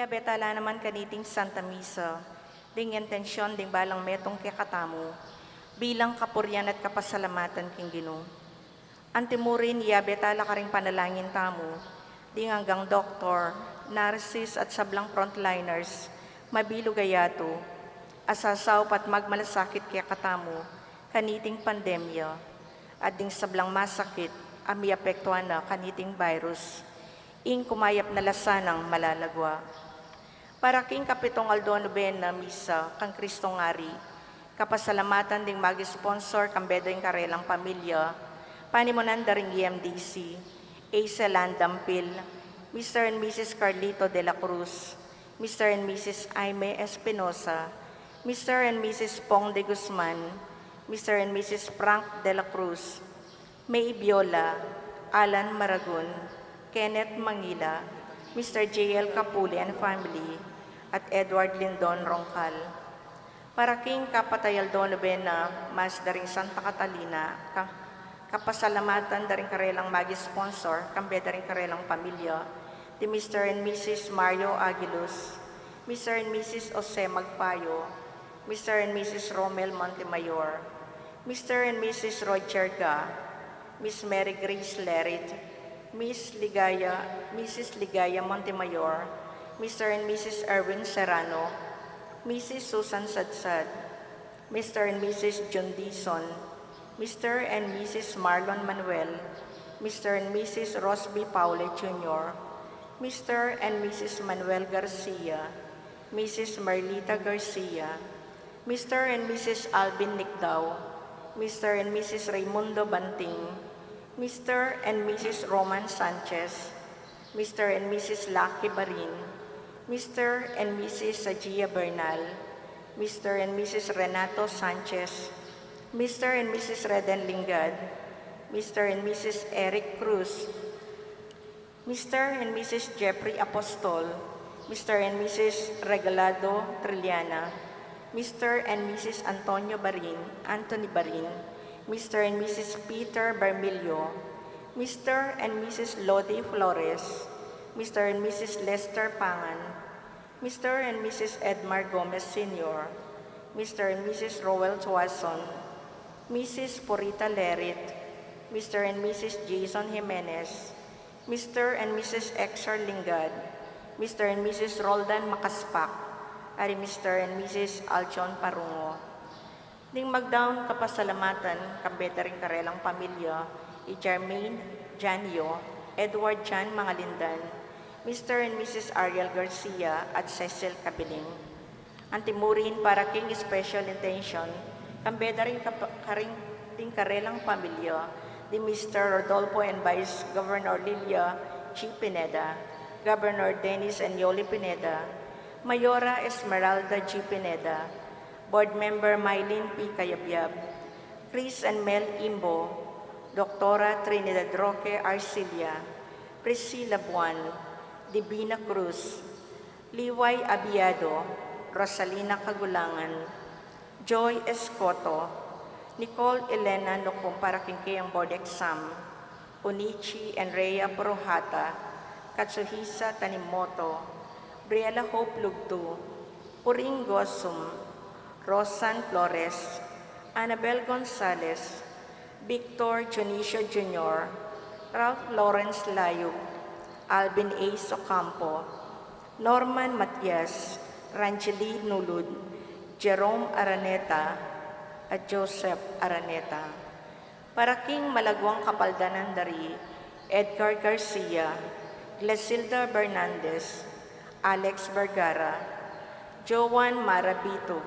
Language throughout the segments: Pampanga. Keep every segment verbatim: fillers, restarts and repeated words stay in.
Betala naman kaniting Santa Misa, ding intensyon ding balang metung kekatamu, bilang kapurian at kapasalamatan king Ginu. Antimurin, iyabe tala karing panalangin tamu, ding anggang doktor, nurses at sablang frontliners, mabilug a yatu, a sasaup at magmalasakit kekatamu, kaniting pandemya, at ding sablang masakit, a miapektuan na kaniting virus, ing kumayap na la sanang malalagua. Para king kapitung aldo nobena misa kang Kristong Ari, kapasalamatan ding mag-sponsor kambe ding karelang pamilya, panimunan da ring E M D C, Aisel Ann Dampil, Mister and Missus Carlito de la Cruz, Mister and Missus Aime Espinosa, Mister and Missus Pong de Guzman, Mister and Missus Frank de la Cruz, May Biola, Alan Maragun, Kenneth Mangila, Mister J L Capuli and family, at Edward Lindon Roncal. Para king kapatay aldo nobena mas da ring Santa Catalina, ka-, kapasalamatan da ring karelang mag-sponsor, kambe da ring karelang pamilya, di Mister and Missus Mario Aguiluz, Mister and Missus Jose Magpayo, Mister and Missus Romel Montemayor, Mister and Missus Roger Ga, Miss Mary Grace Lerit, Miss Ligaya, Missus Ligaya Montemayor, Mister and Missus Erwin Serrano, Missus Susan Sadsad, Mister and Missus Jun Dizon, Mister and Missus Marlon Manuel, Mister and Missus Rosby Paule Junior, Mister and Missus Manuel Garcia, Missus Merlita Garcia, Mister and Missus Alvin Nicdao, Mister and Missus Raimundo Banting, Mister and Missus Roman Sanchez, Mister and Missus Lucky Barin, Mister and Missus Sagia Bernal, Mister and Missus Renato Sanchez, Mister and Missus Reden Lingad, Mister and Missus Eric Cruz, Mister and Missus Jeffrey Apostol, Mister and Missus Regalado Trilliana, Mister and Missus Antonio Barin, Anthony Barin, Mister and Missus Peter Bermilio, Mister and Missus Lodi Flores, Mister and Missus Lester Pangan, Mister and Missus Edmar Gomez Senior, Mister and Missus Roel Tuason, Missus Purita Lerit, Mister and Missus Jason Jimenez, Mister and Missus Exar Lingad, Mister and Missus Roldan Makaspak, at Mister and Missus Aljon Parungo. Ding magdaun kapasalamatan, kambe da ring karelang pamilya, i Jermaine Janio, Edward Jan Mangalindan, Mister and Missus Ariel Garcia, at Cecil Cabiling. Antimurin para king special intention, kambe da ring kapa-, karing ding karelang pamilya, di Mister Rodolfo and Vice Governor Lilia G Pineda, Governor Dennis and Yoli Pineda, Mayora Esmeralda G Pineda, Board Member Mylene P Cayabyab, Chris and Mel Imbo, Doktora Trinidad Roque Arcilla, Priscilla Buan, Divina Cruz, Liway Abiado, Rosalina Kagulangan, Joy Escoto, Nicole Elena Nucum para king kayang board exam, Unichi and Rhea Puruhata, Katsuhisa Tanimoto, Briella Hope Lugtu, Puring Gosum, Rosan Flores, Annabel Gonzalez, Victor Dionisio Junior, Ralph Lawrence Layug, Alvin Ace Ocampo, Norman Matias, Ranjeli Nulud, Jerome Araneta, at Joseph Araneta. Para king malaguang kapaldanan dari Edgar Garcia, Glesilda Bernandez, Alex Vergara, Joan Mara Bitug,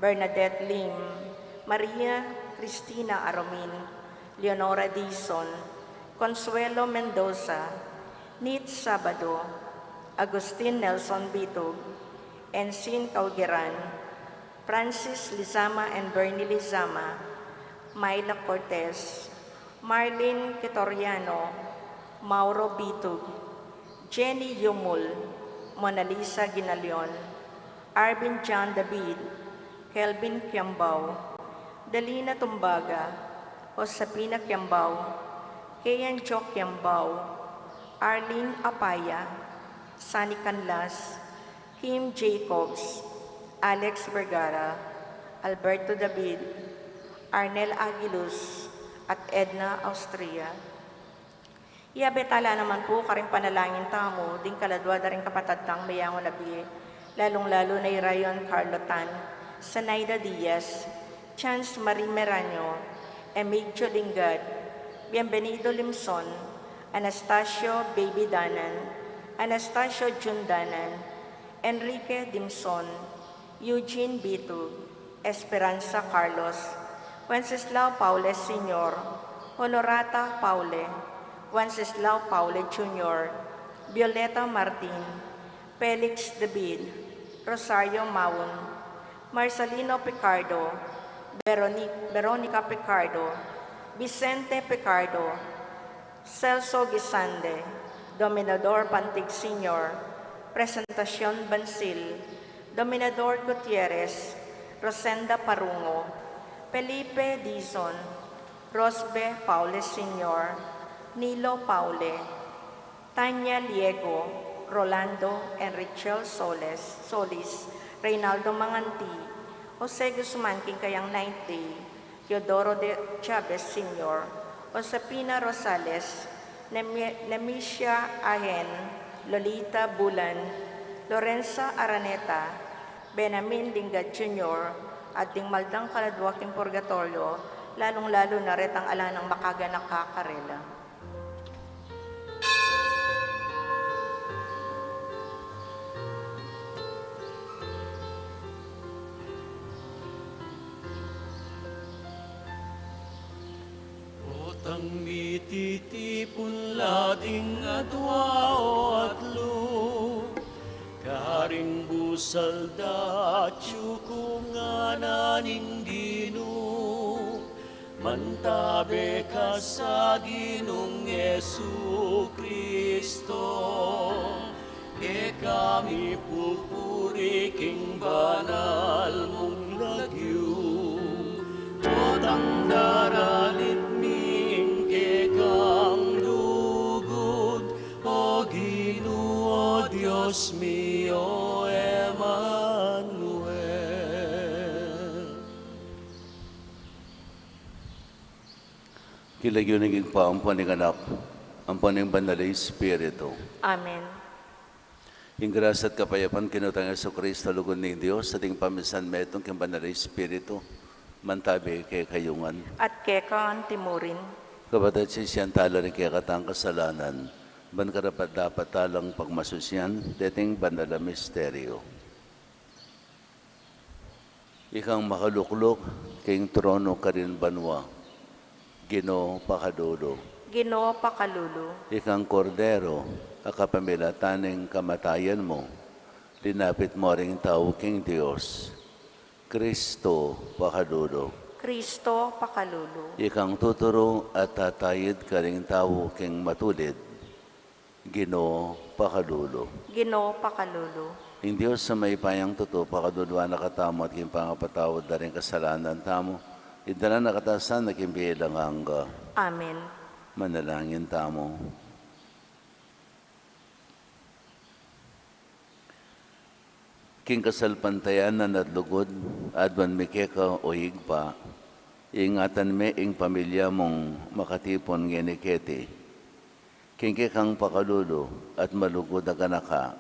Bernadette Lim, Maria Cristina Aromin, Leonora Dizon, Consuelo Mendoza, Nit Sabado, Agustin Nelson Bitug, Ensign Caugeran, Francis Lizama and Bernie Lizama, Myla Cortez, Marlene Quitoriano, Mauro Bitug, Jenny Yumul, Mona Lisa Ginalion, Arvin John David, Kelvin Kiambao, Delina Tumbaga, Josefina Kiambao, Kean Jo Kiambao, Arlene Apaya, Sunny Canlas, Kim Jacobs, Alex Vergara, Alberto David, Arnel Aguiluz, at Edna Austria. Iyabe tala naman pu karing panalangin tamu ding kaladwa da ring kapatad tang meyangu na bie, lalung-lalu na i Rayon Carlo Tan, Zenaida Diaz, Chance Marie Meraño, Emigdio Lingad, Bienvenido Limson, Anastasio Baby Danan, Anastasio Jun Danan, Enrique Dimson, Eugene Bitug, Esperanza Carlos, Wenceslao Paule Senior, Honorata Paule, Wenceslao Paule Junior, Violeta Martin, Felix David, Rosario Maun, Marcelino Picardo, Veroni-, Veronica Picardo, Vicente Picardo, Celso Guisande, Dominador Pantig Senior, Presentacion Bansil, Dominador Gutierrez, Rosenda Parungo, Felipe Dizon, Rosbe Paule Senior, Nilo Paule, Tanya Liego, Rolando Enrichel Soles, Solis, Reynaldo Manganti, Jose Guzman king kayang Ninth Day, Teodoro de Chavez Senior, Josefina Rosales, Nemi-, Nemesia Ahen, Lolita Bulan, Lorenza Araneta, Benamin Lingad Junior, at ding maldang kaladwa king purgatoryo, lalung-lalu na retang ala nang makaganaka karela. Potang mititipun la ding adua o atlu, karing busal da atyu kung ngana ning Ginu, mantabe ka sa Ginung Jesucristo, keka mipupuri king banal mung lagyu. Potang daralit mi ing kekang lugud, O Ginu, O Dios mi, O Emmanuel. King lagyu ning Ibpa, ampo ning Anak, ampo ning Banal a Espiritu. Amen. Ing grasya at kapayapan king Ginu tang Jesucristo, lugud ning Dios, at ing pamisan metung king Banal a Espiritu, mantabe kekayu ngan. At keka antimurin. Kapatad, sisian tala ring kekatang kasalanan, ban karapat-dapat talang pagmasusyan deting banal a misteryo. Ikang makalukluk king trono karin banua, Ginu, pakalulu. Ginu, pakalulu. Ikang Kordero a kapamilatan ning kamatayan mu, linapit mu ring tau king Dios, Kristo, pakalulu. Kristo, pakalulu. Ikang tuturu at tatayid karing tau king matulid, Ginu, pakalulu. Ginu, pakalulu. Ing Dios a mayupayang tutu, pakaluluan na katamu at king pangapatawad da ring kasalanan tamu, idala na katamu sana king bie alang angga. Amen. Manalangin tamu. King kasalpantayanan at lugud, aduan mi keka, o Ibpa, ingatan me ing pamilya mung makatipun ngeni keti. King kekang pakalulu at malugud a ganaka,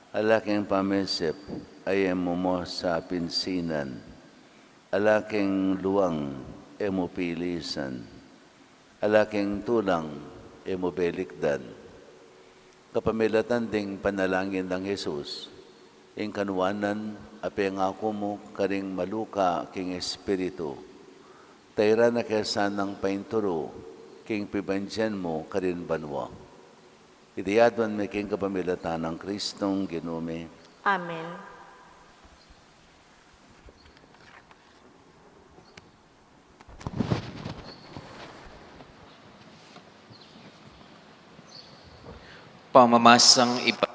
ala keng pamisip a e mu mu sapinsinan, ala keng luang e mu pilisan, ala keng tulang e mu belikdan. Kapamilatan ding panalangin nang Jesus, ing kanuanan a pengaku mu karing maluka king espiritu, tairan na ke sanang painturu king pibandian mu karin banua. Iti aduan mi king kapamilatan nang Kristong Ginu mi. Amen. Pamamasang iba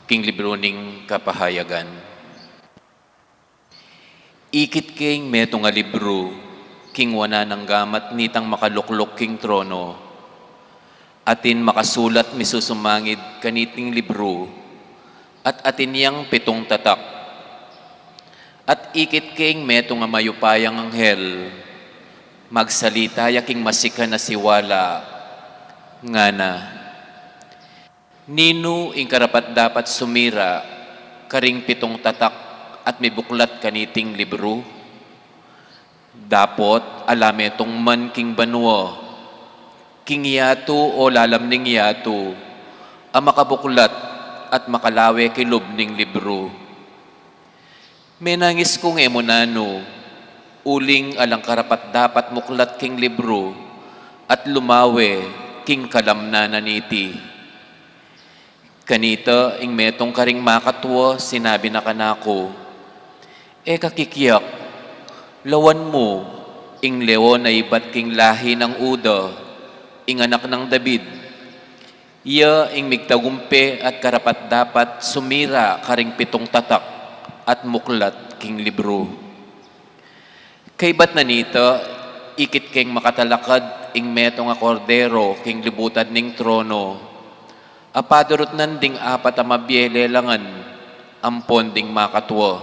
king libru ning Kapahayagan. Ikit ke ing metung a libru king wanan nang gamat nitang makalukluk king trono. Atin makasulat misusumangid kaniting libru, At atin yang pitung tatak. At ikit king metung a mayupayang anghel, magsalita ya king masikan a siwala, ngana: Ninu ing karapat-dapat sumira karing pitung tatak at mibuklat kaniting libru? Dapot ala metung man king banua, king yatu o lalam ning yatu, a makabuklat at makalawe kilub ning libru. Menangis ku nge mu nanu, uling alang karapat-dapat muklat king libru at lumawe king kalamnan na niti. Kanita ing metung karing makatua sinabi na kanaku: E ka kikyak, lawan mu ing leon a ibat king lahi nang Juda, ing anak nang David. Iya ing migtagumpe at karapat-dapat sumira karing pitung tatak at muklat king libru. Kaybat na nita, ikit keng makatalakad ing metung a kordero king libutan ning trono, a padurutnan ding apat a mabie lelangan ampon ding makatua.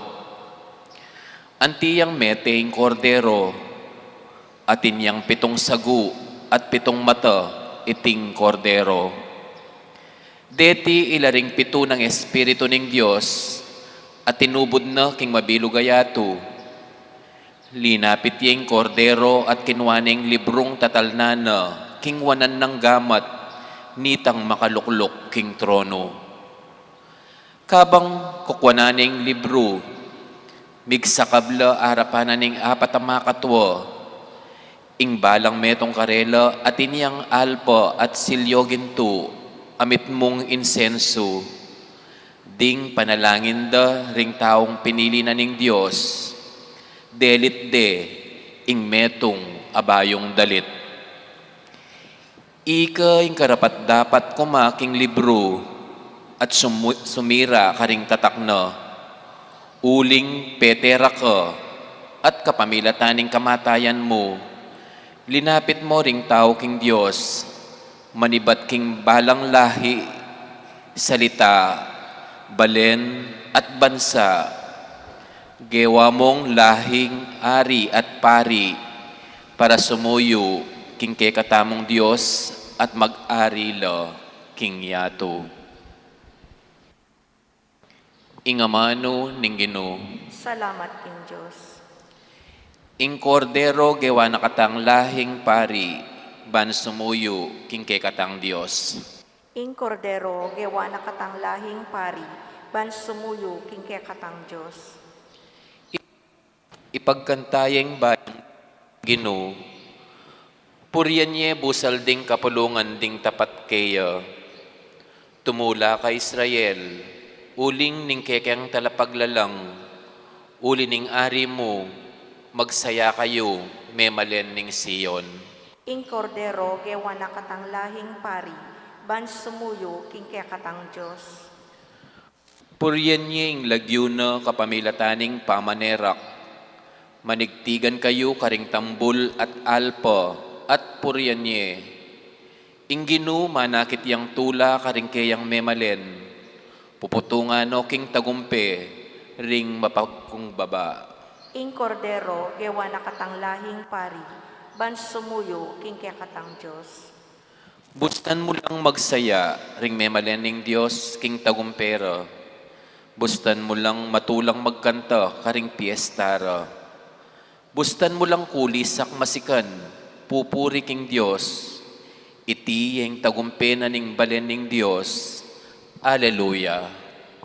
Anti yang mete ing kordero, atin yang pitung sagu at pitung mata iting kordero. Deti ila ring pitu nang Espiritu ning Dios a tinubud na king mabilug a yatu. Linapit ya ing kordero at kinua ne ing librung tatalnan na king wanan nang gamat nitang makalukluk king trono. Kabang kukuanan ne ing libru, migsakab la arapan na ning apat a makatua. Ing balang metung karela atin yang alpa at silyo gintu a mitmung insensu. Ding panalangin da ring taung pinili na ning Dios, delit de ing metung a bayung dalit. Ika ing karapat-dapat kuma king libru at sumu-, sumira karing tatak na. Uling pete ra ka at kapamilatan ning kamatayan mu, linapit mo ring tau king Dios, manibat king balang lahi, salita, balen, at bansa. Gewa mong lahing ari at pari para sumuyu king kekatamung Dios at mag-ari la king yatu. Ing amanu ning Ginu. Salamat king Dios. Ing kordero gewa na katang lahing pari ban sumuyu king kekatang Dios. Ing kordero gewa na katang lahing pari ban sumuyu king kekatang Dios. Ipagkanta ye ing bayung Ginu, purian ye busal ding kapulungan ding tapat keya. Tumula ka Israel, uling ning kekeng talapaglalang, uli ning ari mu, magsaya kayu, memalen ning Sion. Ing kordero gewa na katang lahing pari ban sumuyu king kekatang Dios. Purian ye ing lagyu na kapamilatan ning pamanerak. Manigtigan kayu karing tambul at alpa at purian ye. Ing Ginu manakit yang tula karing keyang memalen. Puputungan no king tagumpe ring mapagkumbaba. Ing kordero gewa na katang lahing pari ban sumuyu king kekatang Dios. Bustan mu lang magsaya ring memalen ning Dios king tagumpe ra. Bustan mu lang matulang magkanta karing piesta ra. Bustan mu lang kulisak masikan, pupuri king Dios. Iti ing tagumpe na ning balen ning Dios. Aleluya.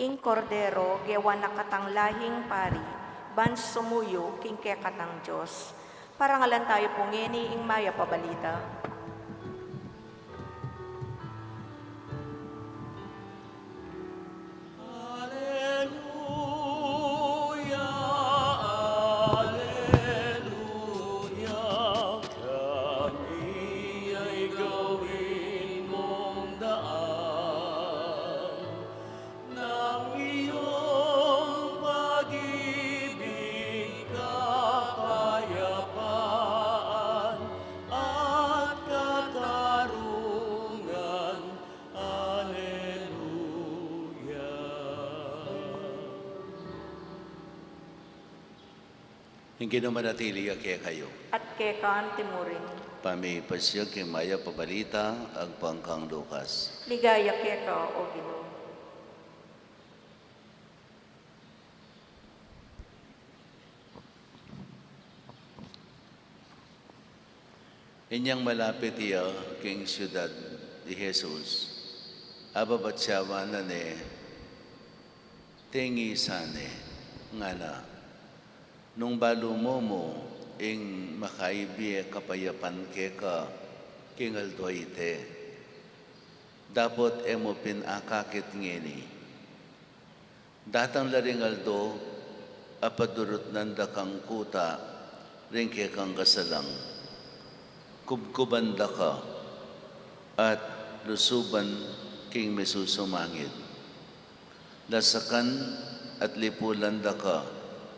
Ing kordero gewa na katang lahing pari ban sumuyu king kekatang Dios. Parangalan tayu pu ngeni ing mayap a balita. Aleluya, aleluya, kami ay gawin mong daan ng iyong pag-ibig, kapayapaan at Ing Ginu manatili ya kekayu. At keka antimurin. Pamipasiag king mayap a balita agpang kang Lucas. Ligaya keka, O Ginu. Inyang malapit ya king siudad i Jesus, ababatsawan na ne, tingisan ne, ngana, nung balu mu mu ing makaibie kapayapan keka king aldo a iti, dapot e mu pin akakit ngeni. Datang la ring aldo, apadurutnan da kang kuta ring kekang kasalang, kubkuban da ka, at lusuban king misusumangid. Lasakan at lipulan da ka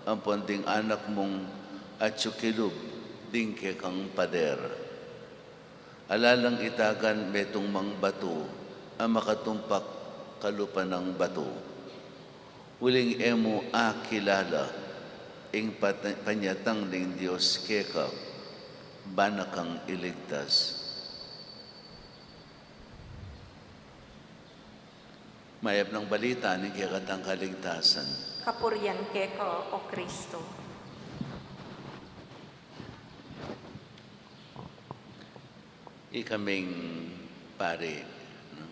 ampon ding anak mung atyu kilub ding kekang pader. Ala lang itagan metung mang batu a makatumpak kalupa nang batu. Uling e mu akilala ing pat-, panyatang ning Dios keka, ban na kang iligtas. Mayap nang balita ning kekatang kaligtasan. Kapurian keka, O Kristo. Ikaming pari, no?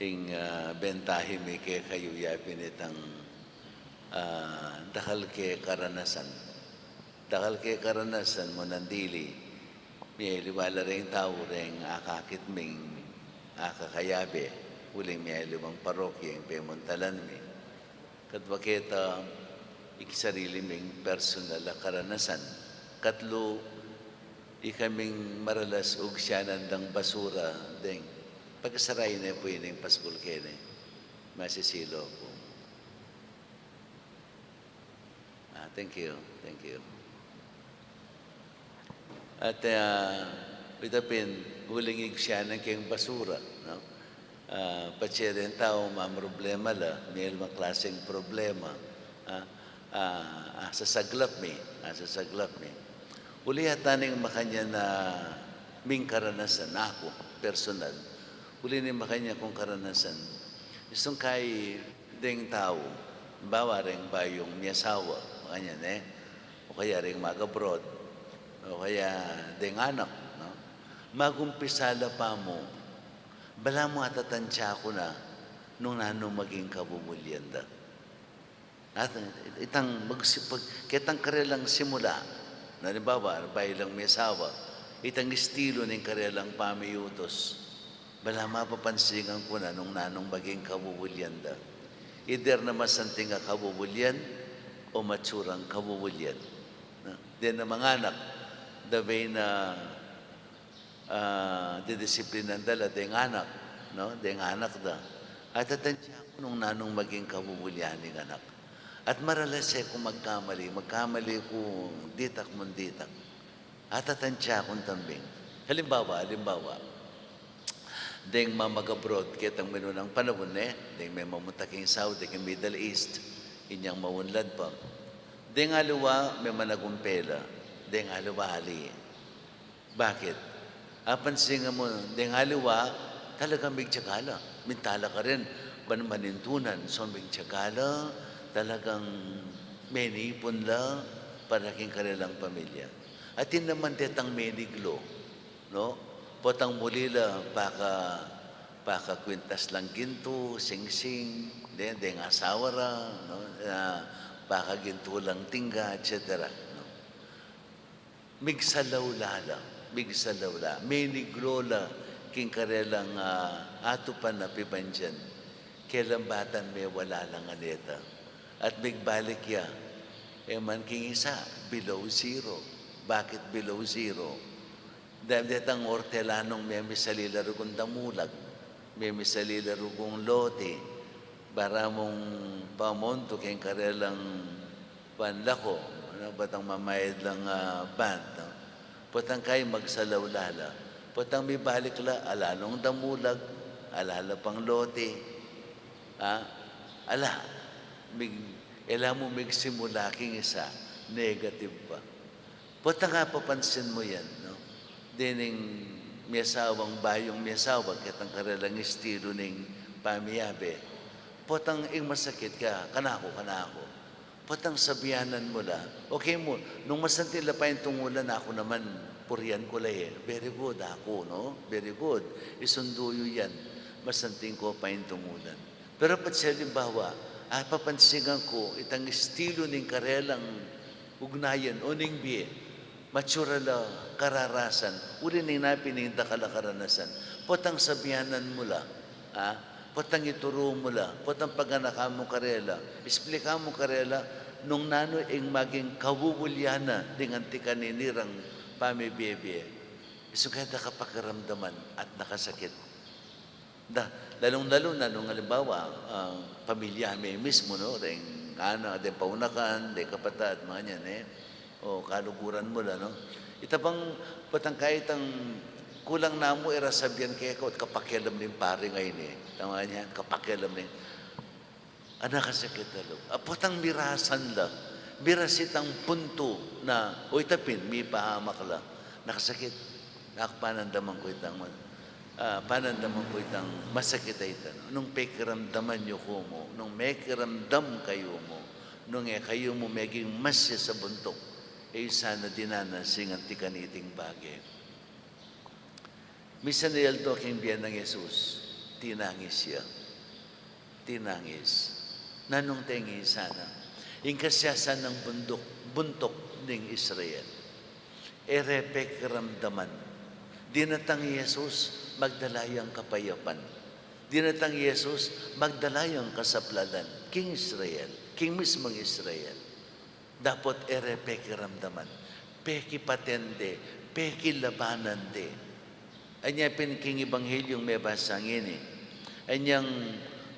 Ing, ah, bentahi mi kekayu ya pin itang, ah, dakal ke karanasan. Dakal ke karanasan mu nandili. Miyaliwa la ring tau ring akakit ming akakayabe, uling miyaliwang parokya ing pemuntalan mi. Katwa keta, ing sarili ming personal a karanasan. Katlu, ikaming maralas ugsianan dang basura, deng. Pagsarai ne pu ining paskul kene. Masisilu ku. Ah, thank you, thank you. At, ah, ita pin, uling ugsianan keng basura, no? Ah, patse deng tau, mamroblema la, miyaliwang klaseng problema. Ah, ah, ah, sasaglap mi, ah, sasaglap mi. Uli yata ning makanyan a ming karanasan, aku, personal. Uli ning makanyan kung karanasan. Istung kai deng tau, bawa reng bayung miyasawa, makanyan, e. O kaya reng mag-abroad, o kaya deng anak, no? Magumpisa la pa mu, balamu atatantya ku na nung nanu maging kabubulyan da. At itang magsipag-, ketang karelang simula, na halimbawa, bayu lang miyasawa, itang estilo ning karelang pamiyutus, balamu mapapansinan ku na nung nanung maging kabubulyan da. Either na masanting a kabubulyan o matsurang kabubulyan. Na, deng manganak, the way na, ah, didisiplinan da la deng anak, no? Deng anak da. Atatantya ku nung nanung maging kabubulyan ning anak. At maralas e ku magkamali, magkamali ku ditak mu ditak. Atatantya kung tambing. Halimbawa, halimbawa, deng mamag-abroad ketang minunang panaun, e, deng memamunta king Saudi, king Middle East, inyang maunlad pa. Deng aliwa, memanagumpe la, deng aliwa ali. Bakit? Apansinan mu, deng aliwa, talagang migtyaga la. Minta la karin, ban manintunan, so migtyaga la, talagang menipun la, para king karelang pamilya. Atin naman detang meniglo, no? Potang muli la, paka-, pakakwintas lang gintu, singsing, de, deng asawa ra, no? Ah, pakagintu lang tingga, et cetera, no? Migsalaw la la, migsalaw la, meniglo la, king karelang, ah, atupan a pibandian, kelambat mewala la ngan eta. At migbalik ya, e man king isa, below zero. Bakit below zero? Dahil detang ortelanung memisalila rugung damulag, memisalila rugung lote, para mung pamonto king karelang panlako, ano, potang mamayad lang, ah, band, no? Potang kai magsalaw la la. Potang mibalik la, ala nung damulag, ala la pang lote. Ah, ala, mig-, e la mu migsimula king isa, Negative pa. Potang apapansin mu yan, no? Dening miasawang bayung miasawa, ketang karelang estilu ning pamiyabe. Potang ing masakit ka, kanaku, kanaku. Potang sabianan mu la, okay mu, nung masanting la pa ing tungulan, aku naman, purian ku la e. Very good, aku, no? Very good. Isundu yu yan. Masanting ko pa ing tungulan. Pero pati sa alimbawa, apapansin ku itang estilu ning karelang ugnayan o ning bie, matsura la kararasan, uli ning napin ning dakal a karanasan. Potang sabianan mu la, ha? Potang ituru mu la, potang paganakan mu karela, isplika mu karela, nung nanu ing maging kawuwulian na ding anti kanini rang pamibie-bie. Isu kaya da ka pakiramdaman at nakasakit. Da, lalung-lalu na nung alimbawa, ah, pamilya mi mismu, no? Deng anak, deng paunakan, deng kapatad, mga yan, e. O kaluguran mu la, no? Ita bang potang kaitang kulang na mu, e ra sabian keka, o kapakialam ning pari ngeni, e. Tama yan, kapakialam ning Anakasakit a lub. A, potang mirasan la, miras itang puntu na, o ita pin, mipahamak la. Nakasakit. Nak panandaman ku itang, ah, panandaman ku itang masakit a ita, no? Nung pekiramdaman yu ku mu, nung mekiramdam kayu mu, nung e kayu mu meging masya sa buntuk, e yu sana dinanas ing anti kaniting bage. Misan a aldo king bie nang Jesus, tinangis ya. Tinangis. Nanung tengisan na? Ing kasiasan nang bunduk, buntuk ning Israel. E re pekiramdaman. Dinatang i Jesus, magdala yang kapayapan. Dinatang i Jesus, magdala yang kasaplalan. King Israel, king mismung Israel. Dapot e re pekiramdaman, pekipaten de, pekilabanan de. Anya pin king Ebanghelyung mebasa ngeni, anyang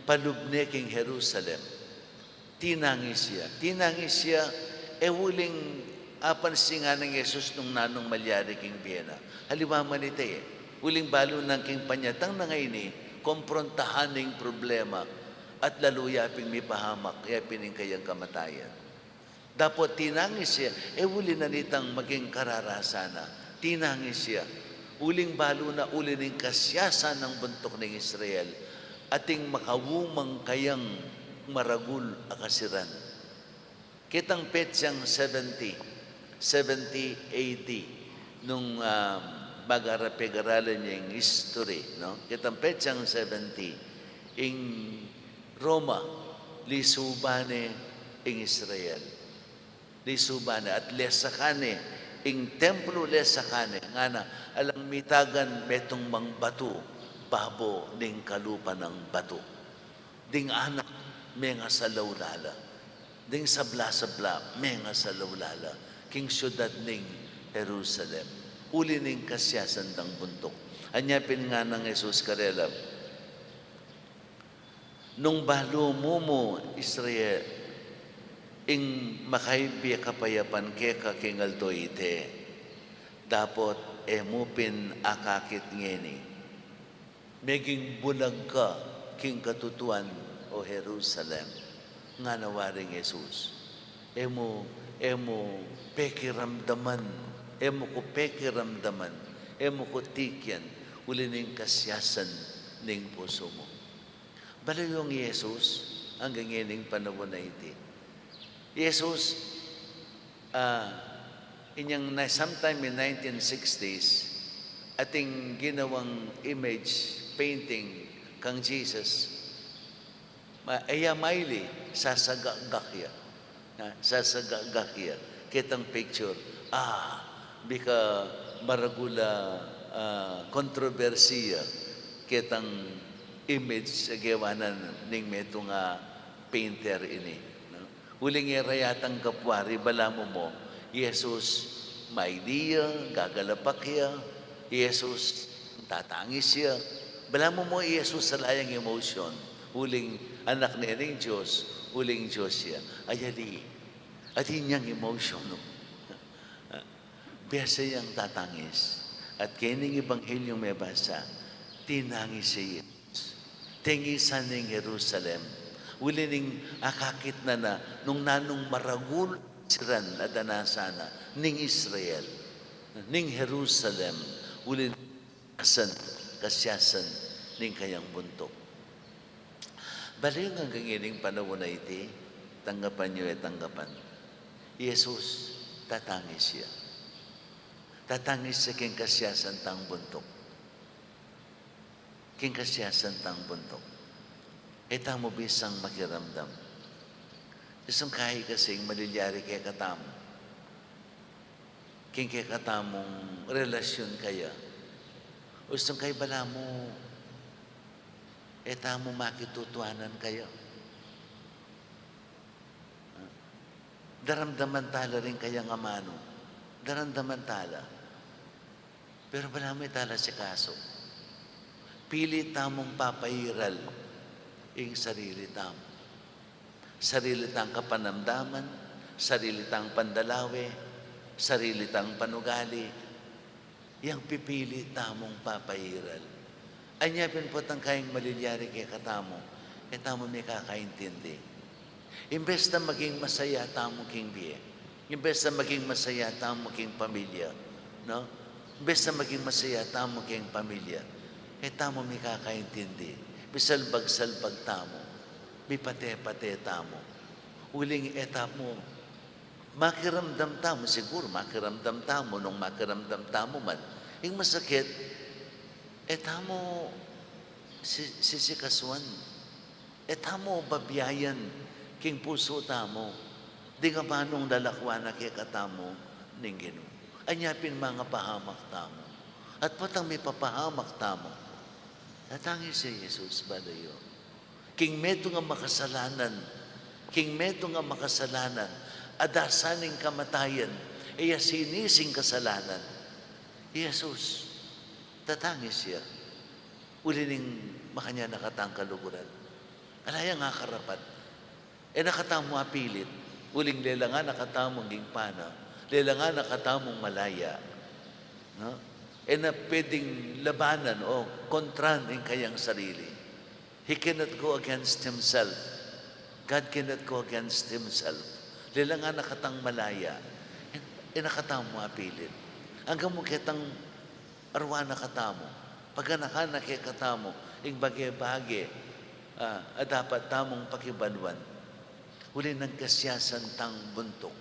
palub ne king Jerusalem, tinangis ya. Tinangis ya, e uling apansin nang Jesus nung nanung malyari king bie na. Aliwa man ita e, uling balu nang king panyatang na ngeni, komprontahan ing problema, at lalu ya ping mipahamak, ya pin ing kayang kamatayan. Dapot tinangis ya, e uli na nitang maging kararasan na. Tinangis ya. Uling balu na uli ning kasiasan nang buntuk ning Israel, ating makaumang kayang maragul a kasiran. Ketang petsang seventy, seventy A D, nung, ah, magara-, pegaralan ya ing history, no? Ketang petsang seventy, ing Roma, lisuban ne ing Israel. Lisuban ne at lesakan ne ing templo, lesakan ne, ngana, alang mitagan metung mang batu babo ning kalupa nang batu. Ding anak mengasalaw la la. Ding sabla-sabla mengasalaw la la king siudad ning Jerusalem. Uli ning kasiasan dang buntuk. Anya pin nganang Jesus karela, nung balu mu mu Israel, ing makaibie kapayapan keka king aldo ite, dapot e mu pin akakit ngeni. Meging bulag ka king katutuan, o Jerusalem, ngana waring Jesus. E mu, e mu pekiramdaman, e mu ku pekiramdaman, e mu ku tikian, uli ning kasiasan ning pusu mu. Balu yung Jesus, anggang ngening panaun a iti. Jesus, ah, inyang na, sometime in nineteen sixties, ating ginawang image painting kang Jesus, ma-, e ya maili, sasagakgak ya. Ha, sasagakgak ya. Ketang picture. Ah, bika maragul a, ah, kontrobersiya. Ketang image a gewa na ning metung a painter ini, no? Uling e ra yatang gapwari, balamu mu, Jesus, maili ya, gagalapak ya, Jesus, tatangis ya. Balamu mu, Jesus, ala yang emotion. Uling anak ne ning Dios, uling Dios ya. Ayali, atin yang emotion, no? Biasa yang tatangis. At keni ning Ebanghelyo mebasa, tinangis ya Jesus. Tengisan ne ing Jerusalem. Uli ning akakit na na nung nanung maragul siran a danasan na ning Israel, ning Jerusalem, uli na kasiasan, kasiasan ning kayang buntuk. Bale, anggang ining panaun a iti, tanggapan yu e tanggapan, i Jesus, tatangis ya. Tatangis ya king kasiasan tang buntuk. King kasiasan tang buntuk. E tamu bisang makiramdam. Istung kai kasi ing malilyari kekatamu king kekatamung relasyun kaya. Istung kai balamu, e tamu makitutuanan kaya. Daramdaman tala ring kayang amanu. Daramdaman tala. Pero balamu e tala sikasu. Pili tamung papairal ing sarili tamu. Sarili tang kapanamdaman, sarili tang pandalawe, sarili tang panugali, yang pipili tamung papairal. Anya pin potang kayang malilyari kekatamu, e tamu mikakaintindi. Imbes na maging masaya tamu king bie, imbes na maging masaya tamu king pamilya, no? Imbes na maging masaya tamu king pamilya, e tamu mikakaintindi. Misalbag-salbag tamu, mipate-pate tamu. Uling e tamu makiramdam tamu, siguru makiramdam tamu, nung makiramdam tamu man ing masakit, e tamu si-, sisikasuan. E tamu babiayan king pusu tamu ding amanung lalakwan na kekatamu ning Ginu. Anya pin mangapahamak tamu. At potang mipapahamak tamu, tatangis ya i Jesus, bale yu. King metung a makasalanan, king metung a makasalanan, a dasan ning kamatayan, e ya sinis ing kasalanan. I Jesus, tatangis ya. Uli ning makanyan a katang kaluguran. Ala yang akarapat. E na katamu apilit, uling lelangan na katamu king pana, lelangan na katamung malaya, no? E na pwedeng labanan o kontran ing kayang sarili. He cannot go against himself. God cannot go against himself. Lelangan na katang malaya. E na katamu apilit. Anggang mu ketang aruan na katamu, paganakan na kekatamu ing bage-bage, ah, a dapat tamung pakibaluan. Uli nang kasiasan tang buntuk.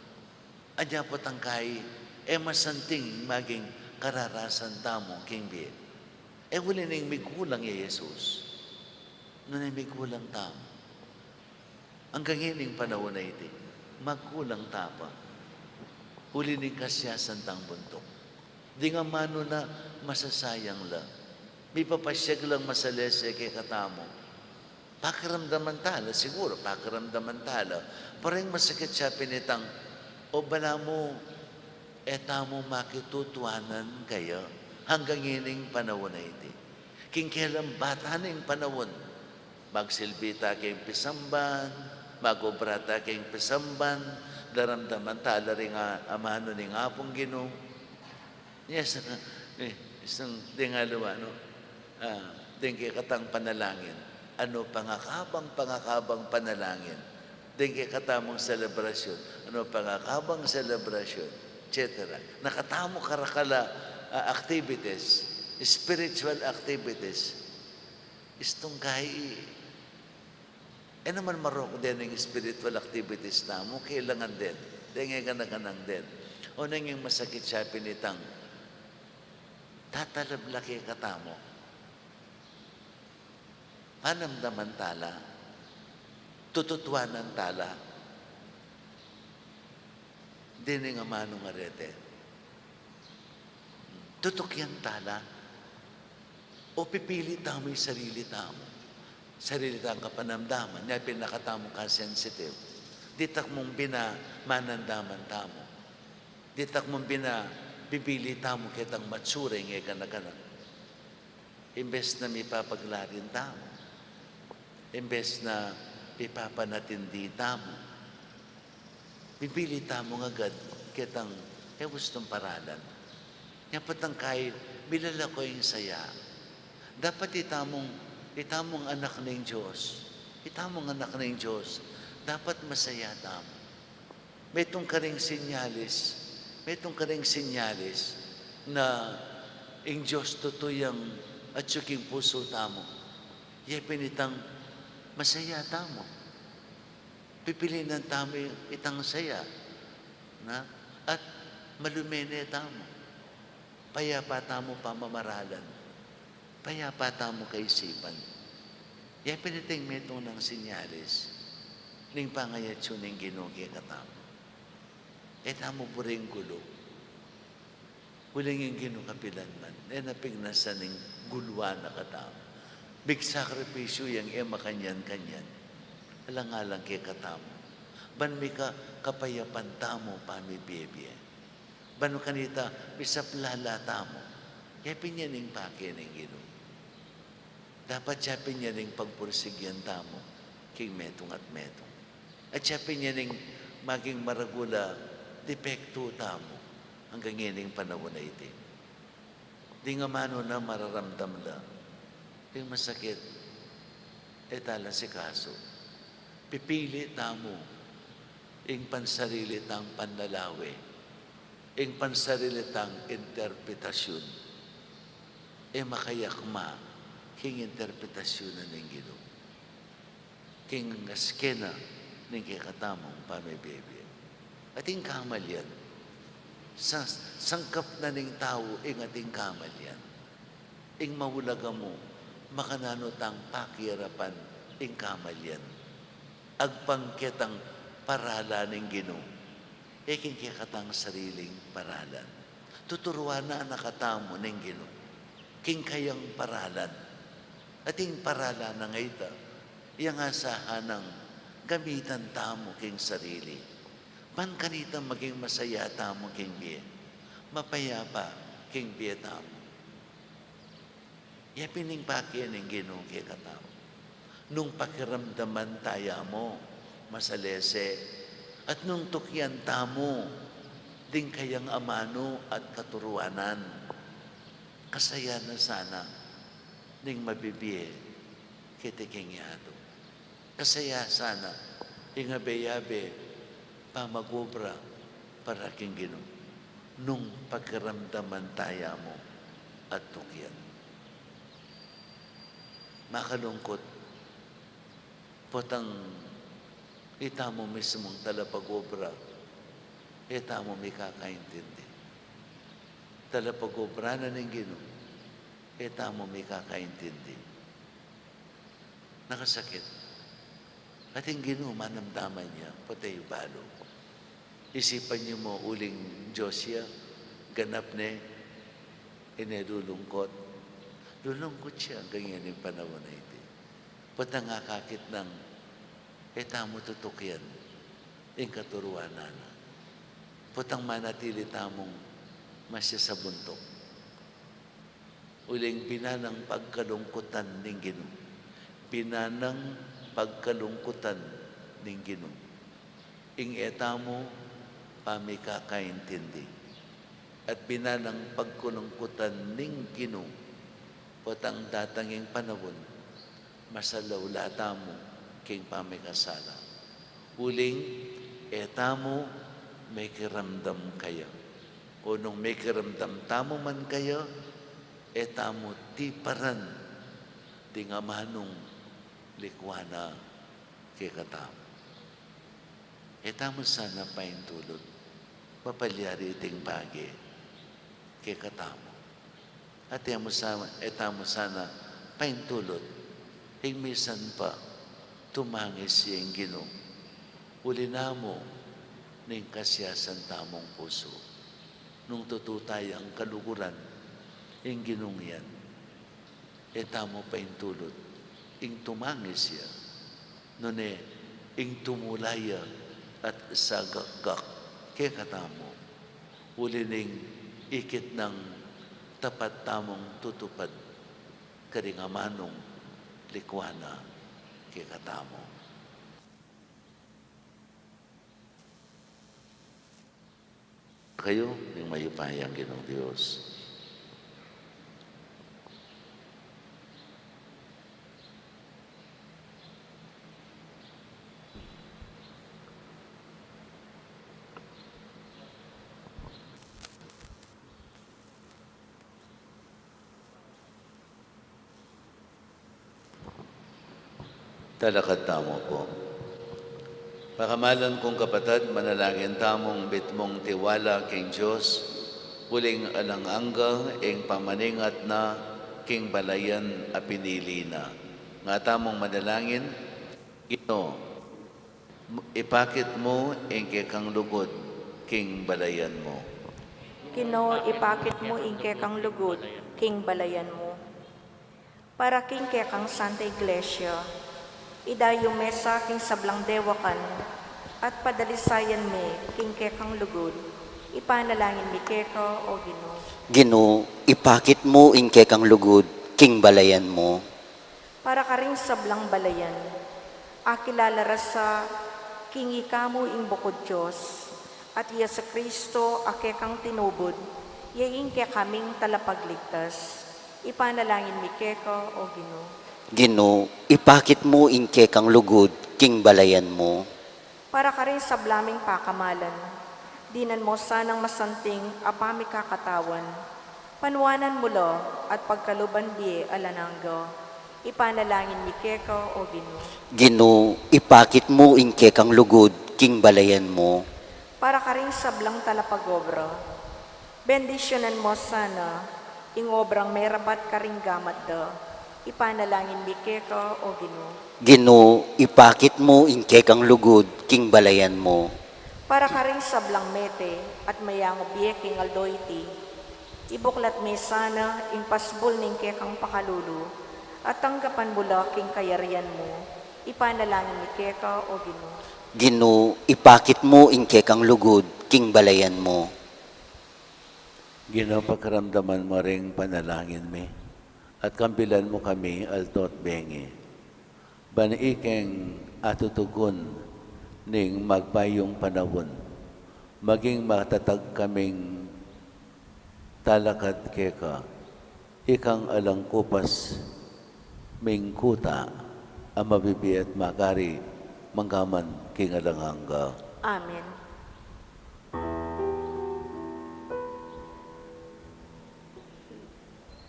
Anya potang kai, e masanting maging kararasan tamu king bie. E uli ning migulang ya i Jesus. Nune migulang tamu. Anggang ining panaun a iti, magkulang ta pa. Uli ning kasiasan tang buntuk. Ding amanu na masasayang la. Mipapasyag lang masalese kekatamu. Pakiramdaman tala, siguru, pakiramdaman tala. Pero ing masakit ya pin itang, o balamu, e tamu makitutuanan kaya anggang ining panaun a iti. King kelang bata ning panaun, magsilbi ta king pisamban, magobra ta king pisamban, daramdaman tala ring a-, amanu ning Apung Ginu. Yes, e, istung deng aliwa, no? A, deng kekatang panalangin. Anu pa nga kabang, pa nga kabang panalangin. Deng kekatamung selebrasyun. Anu pa nga kabang selebrasyun, et cetera. Na katamu karakal a, a, activities, spiritual activities. Istung kai, e naman marok den ing spiritual activities tamu, kailangan den. Deng e gana-ganang den. O neng ing masakit ya pin itang, tatalab la kekatamu. Panamdaman tala, tututuanan tala, deng amanu nga reti. Tutukian tala, o pipili tamu ing sarili tamu, sarili tang kapanamdaman, nya pin na katamu ka-sensitive. Ditak mung bina manandaman tamu. Ditak mung bina pipili tamu ketang mature, e gana-gana. Imbes na mipapaglarin tamu, imbes na mipapanatindi tamu, pipili tamu agad ketang e ustung paralan. Nya potang kai, milalako ing saya. Dapat itamung, itamung anak ning Dios, itamung anak ning Dios, dapat masaya tamu. Metung karing senyales, metung karing senyales na ing Dios tutu yang atyu king pusu tamu. Ya pin itang masaya tamu. Pipilinan tamu itang saya, na? At malumene tamu. Payapa tamu pamamaralan. Payapa tamu kaisipan. Ya pin iting metung nang senyales ning pangayatsu ning Ginu kekatamu. E tamu buring gulu. Uling ing Ginu kapilan man, e na pignasan ning guluan na katamu. Migsakripisyu yang e makanyan-kanyan. Alang-alang kekatamu. Ban mika kapayapan tamu pamibiye-biye. Ban kanita misaplala tamu. Ya pin yan ing pake ning Ginu. Dapat ya pin yan ing pagpursigyan tamu king metung at metung. At ya pin yan ing maging maragul a depektu tamu anggang ining panaun a iti. Ding amanu na mararamdam la ing masakit, e ta la sikasu. Pipili tamu ing pansarili tang panlalawe, ing pansarili tang interpretasyun. E makayakma king interpretasyun na ning Ginu king askena ning kekatamung pamibiye-biye. Ating kamalian. Sa-, sangkap na ning tau ing ating kamalian. Ing maulaga mu, makananu tang pakirapan ing kamalian. Agpang ketang paralan ning Ginu, e king kekatang sariling paralan. Tuturuan na katamu ning Ginu king kayang paralan. Ating paralan na ngeni ita, yang asahan nang gamitan tamu king sarili. Ban kanita maging masaya tamu king bie, mapayapa king bie tamu. Ya pin ing pake ning Ginu kekatamu. Nung pakiramdaman taya mu masalese, at nung tukian tamu ding kayang amanu at katuruanan, kasaya na sana ning mabibie keti king yatu. Kasaya sana ing abe-abe pamag-obra para king Ginu nung pakiramdaman taya mu at tukian. Makalungkut, potang itamu mismung talapag-obra, e tamu mikakaintindi. Talapag-obra na ning Ginu, e tamu mikakaintindi. Nakasakit. Ating Ginu, manamdaman ya, pota yu balu. Isipan yu mu uling Dios ya, ganap ne, e ne lulungkot. Lulungkot ya, ganyan ing panaun a iti. Potang akakit nang, e tamu tutukian ing katuruanan na. Potang manatili tamung masisabuntuk. Uling binanang pagkalungkutan ning Ginu. Binanang pagkalungkutan ning Ginu ing e tamu pamikakaintindi. At binanang pagkalungkutan ning Ginu potang datang ing panaun, masalaw la tamu king pamikasala. Uling e tamu mekiramdam kaya. O nung mekiramdam tamu man kaya, e tamu tiparan ding amanung likwan na kekatamu. E tamu sana paintulut, papalyari iting bage kekatamu. At e mu sa-, e tamu sana paintulut, ing misan pa tumangis ya ing Ginu, uli na mu ning kasiasan tamung pusu. Nung tutu tayang kaluguran ing Ginung yan, e tamu paintulut ing tumangis ya, nune ing tumula ya at sagakgak kekatamu, uli ning ikit nang tapat tamung tutupad karing amanung likwan na kekatamu. Kayu ning mayupayang Ginung Dios. Talakad tamu pu. Pakamalan kung kapatad, manalangin tamung mitmung tiwala king Dios, uling alang angga ing pamaningat na king balayan a pinili na. Nga tamung manalangin, Ginu, ipakit mu ing kekang lugud king balayan mu. Ginu, ipakit mu ing kekang lugud king balayan mu. Para king kekang Santa Iglesia, idayu me sa king sablang dewakan, at padalisayan me king kekang lugud, ipanalangin mi keka, O Ginu. Ginu, ipakit mu ing kekang lugud king balayan mu. Para karing sablang balayan, akilala ra sa king ika mu ing bukud Dios, at i Jesucristo a kekang tinubud, ya ing kekaming talapagligtas. Ipanalangin mi keka, O Ginu. Ginu, ipakit mu ing kekang lugud king balayan mu. Para karing sabla ming pakamalan, dinan mu sanang masanting a pamikakatawan. Panuanan mu la at pagkaluban bie alang angga. Ipanalangin mi keka, O Ginu. Ginu, ipakit mu ing kekang lugud king balayan mu. Para karing sablang talapagobra, bendisyunan mu sana ing obrang merabat karing gamat da. Ipanalangin mi keka, O Ginu. Ginu, ipakit mu ing kekang lugud king balayan mu. Para karing sablang mete at mayangu bie king aldo iti, ibuklat me sana ing pasbul ning kekang pakalulu, at tanggapan mu la king kayarian mu. Ipanalangin mi keka, O Ginu. Ginu, ipakit mu ing kekang lugud king balayan mu. Ginu, pakiramdaman mu ring panalangin mi, at kambilan mu kami aldo't bengi, ban ikeng atutugun ning magpayung panaun, maging matatag kaming talakad keka, ikang alang kupas ming kuta, a mabibie at magari, manggaman king alang angga. Amen.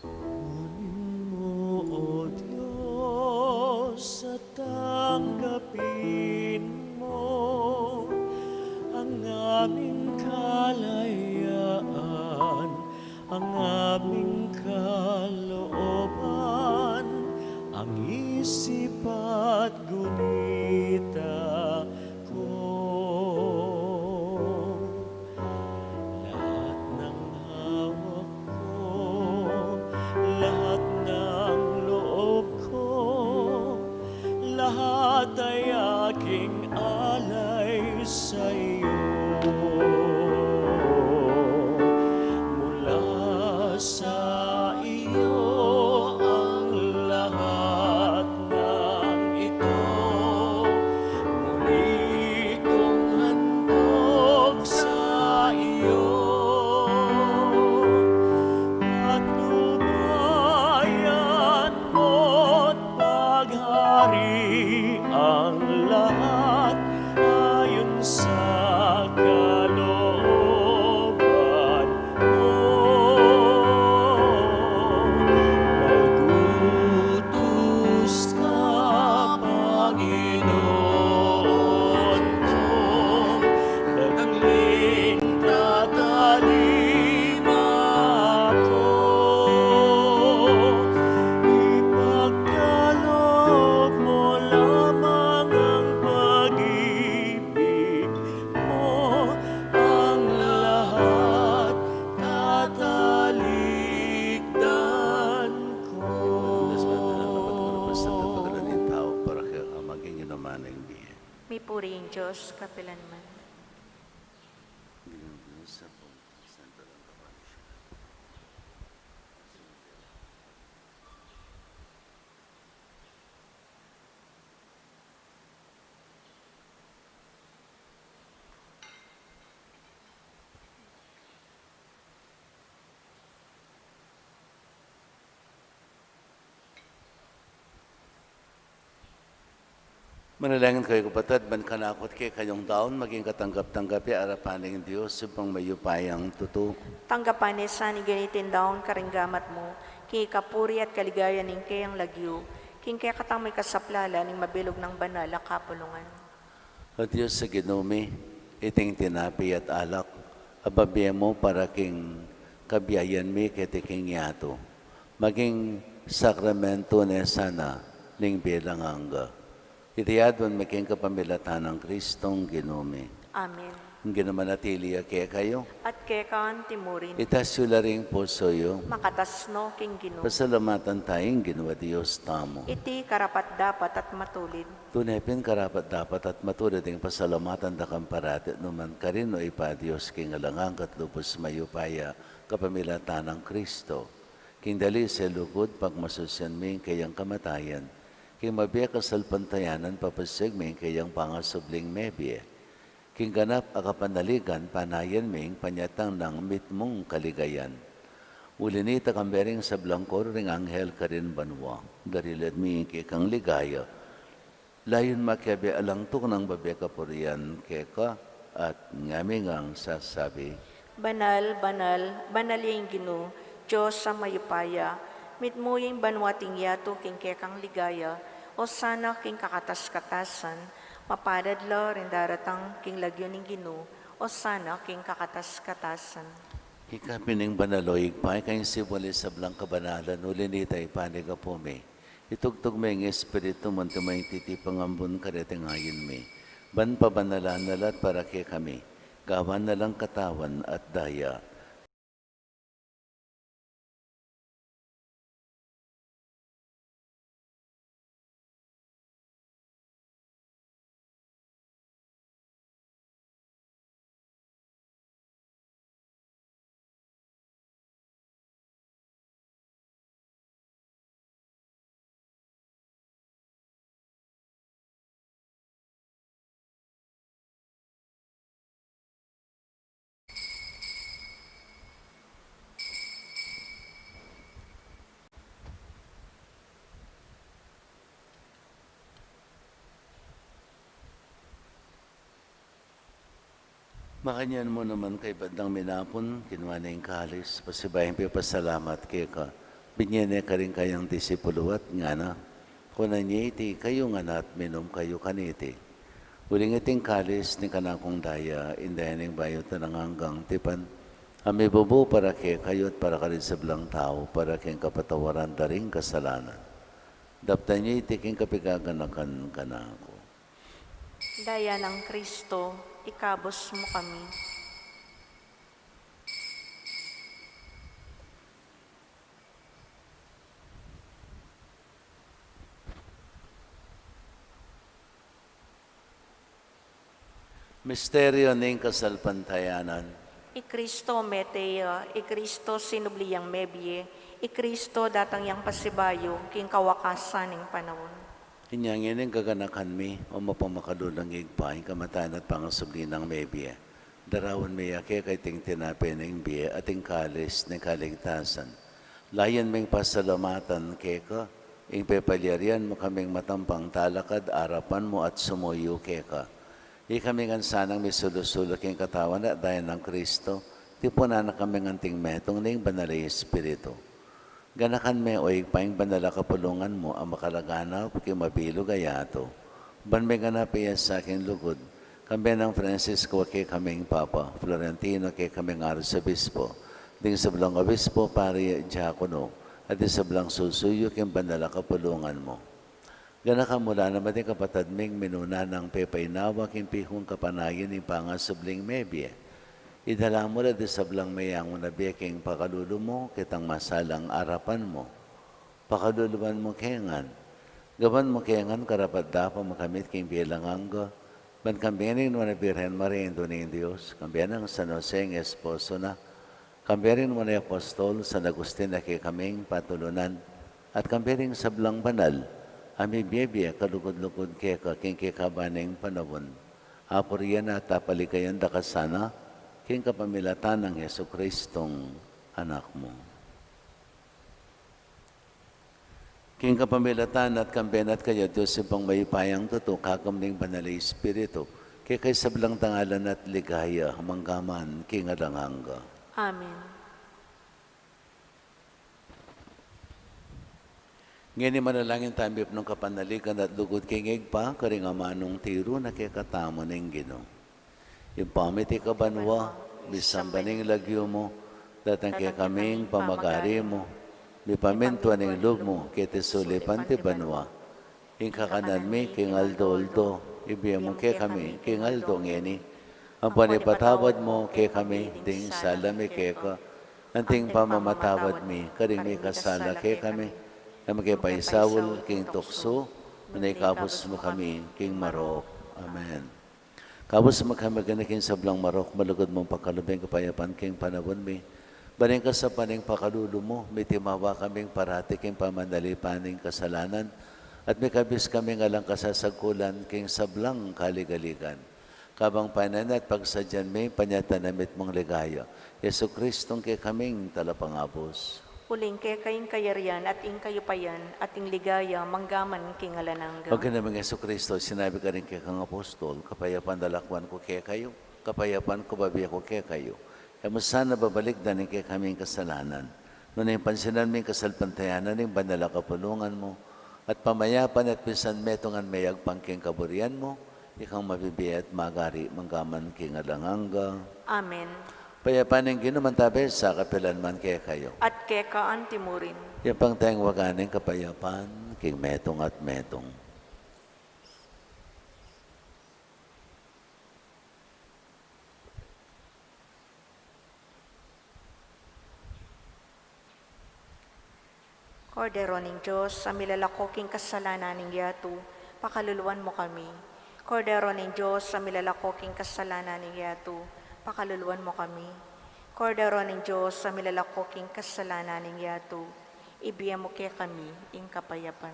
Kunin mo, O Diyos, at tanggapin mo ang aming kalayaan, ang aming kalooban, ang isip at gunita ko. Lahat ng hawak ko, lahat ng loob ko, lahat ay aking alay sa iyo. Mula sa iyo ang lahat ng ito, muli kong handog sa iyo. Patnubayan mo't paghari ang lahat ayon sa kalooban mo. Magutos ka, Panginoon kong dagling tatalima ko. Ipagkaloob mo lamang ang pag-ibig mo, ang lahat tatalikdan ko. Mipuri ing Dios kapilanman. Manalangin kayu, kapatad, ban kanaku at kekayung daun maging katanggap-tanggap ya arapan ning Dios, Ibpang mayupayang tutu. Tanggapan na sa ning giniting daun karing gamat mu, king ikapuri at kaligayan ning keyang lagyu, King kekatang mikasaplalan ning mabilug nang banal a kapulungan. O Dios a Ginu mi, iting tinape at alak a bibie mu para king kabiayan mi keti king yatu, maging sakramentu ne sana ning bie alang angga. Iti aduan mi king kapamilatan nang Kristong Ginu mi. Amen. Ing Ginu manatili ya kekayu. At keka anti mu rin. Itas yu la ring pusu yu. Makatas no king Ginu. Pasalamatan taya ing Ginu a Dios tamu. Iti karapat-dapat at matulid. Tune pin karapat-dapat at matulid ing pasalamatan da ka parati at nukarin man, O Ibpa, Dios king alang angga at lubus mayupaya, kapamilatan nang Kristo. King dalise lugud, pagmasusian mi ing kayang kamatayan, king mabie kasalpantayanan, papasiag mi ing kayang pangasubling mebie. King ganap a kapanaligan, panayan mi ing panyatang nang mitmung kaligayan. Uli nita, kambe ring sablang koro ring anghel karin banua, darilad mi ing kekang ligaya. Layun makiabe alang tuknang babie kapurian keka, at ngami ngang sasabi: Banal, banal, banal ya ing Ginu, Dios a mayupaya, mitmu ya ing banua at ing yatu king kekang ligaya. Osana king kakatas-katasan, mapalad la ring daratang king lagyu ning Ginu. Osana king kakatas-katasan. Ika pin ing banal, O Ibpa, ika ing sibul ning sablang kabanalan, uli nita ipanyawad mi. Itugtug me ing Espiritu mu, anti mo ing titipang ambun kareting ain mi, ban pabanalan na la at para kekami gawan na lang katawan at daya. Makanyan mu naman, kaybat dang minapun, kinua ne ing kalis, pasibayu yang pepasalamat keka, binie ne karing kayang disipulu at ngana: Kunan ye iti kayu ngan at minum kayu kaniti. Uling iti ing kalis ning kanakung daya, ing daya ning bayu at alang anggang tipan, a mibubu para kekayu at para karing sablang tau, para king kapatawaran da ring kasalanan. Daptan ye iti king kapaganakan kanaku. Daya nang Kristo, ikabus mu kami. Misteryu ning kasalpantayanan. I Kristo mete ya, i Kristo sinubli yang mebie, i Kristo datang yang pasibayu king kawakasan ning panaun. Inya ngeni gaganakan mi, o mapamakalulung Ibpa, ing kamatayan at pangasubli nang mebie. Daraun mi ya keka iting tinape ning bie at ing kalis ning kaligtasan. Layun ming pasalamatan keka ing pepalyarian mu kaming matampang talakad arapan mu at sumuyu keka. Ikami ngan sanang misulu-sulu king katawan at daya nang Kristo, tipunan na kami ngan anting metung ning Banal a Espiritu. Ganakan me, o Ibpa, ing banal a kapulungan mu a makalaganap king mabilug a yatu, ban miganap ya sa king lugud, kambe nang Francisco a kekaming Papa, Florentino a kekaming Arsobispo, ding sablang obispo, pari, diakono, at ding sablang susuyu king banal a kapulungan mu. Ganakan mu la naman ding kapatad ming minuna nang pepainawa king pihung kapanayan ning pangasubling mebie. Idala mu la ding sablang meyangu na bie king pakalulu mu, ketang masalang arapan mu. Pakaluluan mu ke ngan. Gawan mu ke ngan karapat-dapat makamit king bie alang angga, ban kambe ning Nuan a Birhen Maria, Indu ning Dios, kambe nang San Jose, ing esposo na, kambe ring nuan a apostol, San Agustin a kekaming patulunan, at kambe ring sablang banal a mibie-bie kalugud-lugud keka king kekaban ning panaun. Apurian at apaligayan da ka sana, king kapamilatan nang Jesucristong Anak mu. King kapamilatan na at kambe na at kaya, Dios Ibpang mayupayang tutu, kagum ning Banal a Espiritu, keka ing sablang dangalan at ligaya, mangga man king alang angga. Amen. Ngeni manalangin tamu mipnung kapanaligan at lugud king Ibpa, karing amanung tiru na kekatamu ning Ginu. Ibpa mi, atiu ka banua, misamban ya ing lagyu mu, datang kekami ing pamagari mu, mipamintuan ing lub mu, keti sulip anti banua. Ing kakanan mi king aldo-aldo, ibie mu kekami king aldo ngeni. Ampon ipatawad mu kekami ding sala mi keka, anti ing pamamatawad mi karing mikasala kekami. E mu ke paisaul king tuksu, nune ikabus mu kami king marok. Amen. Kabus mu kami king sablang marok, malugud mung pakalub ing kapayapan king panaun mi. Ban ing kasapan ning pakalulu mu, mitimawa kaming parati king pamanalipan ning kasalanan, at mikabus kaming alang kasasagkulan king sablang kaligaligan. Kabang panayan at pagsadyan mi, panyatang na mitmung ligaya, Jesucristong kekaming Talapangabus. Uling keka ing kayarian at ing kayupayan at ing ligaya manggaman king alang angga. Pagka naming Jesucristo, sinabi karing kekang apostol, kapayapan lakwan ku kekayu, kapayapan ku bibie ku kekayu. E mu sana babalikdan ing kekaming kasalanan, nune pansinan mu ing kasalpantayanan ning banal a kapulungan mu, at pamayapan at pisanmetungan me agpang king kaburian mu, ikang mabibie at magari manggaman king alang angga. Amen. Kapayapan ning Ginu manatili sa kapilan man kekayu. At keka anti murin. Yapang tayang wagan ing kapayapan king metung at metung. Kordero ning Dios, a milalako king kasalanan ning yatu, pakaluluan mu kami. Kordero ning Dios, a milalako king kasalanan ning yatu, pakaluluan mu kami. Kordero ning Dios, a milalako king kasalanan ning yatu, ibie mu kekami ing kapayapan.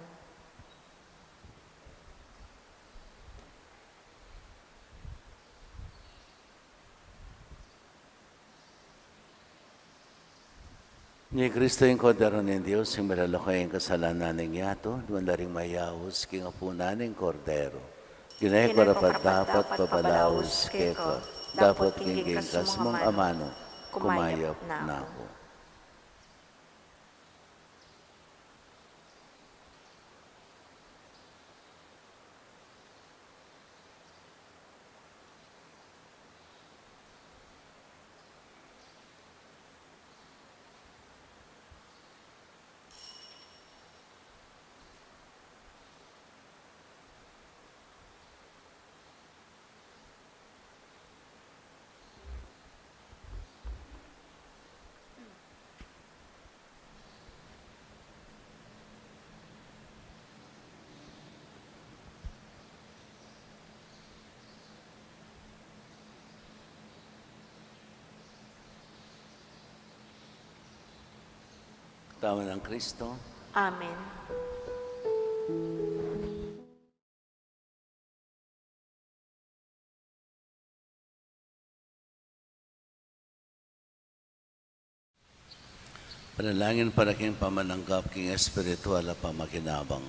Ini Kristo ing Kordero ning Dios, ing milalako king kasalanan ning yatu, nuan la ring mayaus king apunan ning Kordero. Di na ku karapat-dapat pabalaus keka, dapot king kekang kasmung amanu, kumayap na ku. Katawan nang Kristo. Amen. Panalangin para king pamananggap king espiritual a pamakinabang.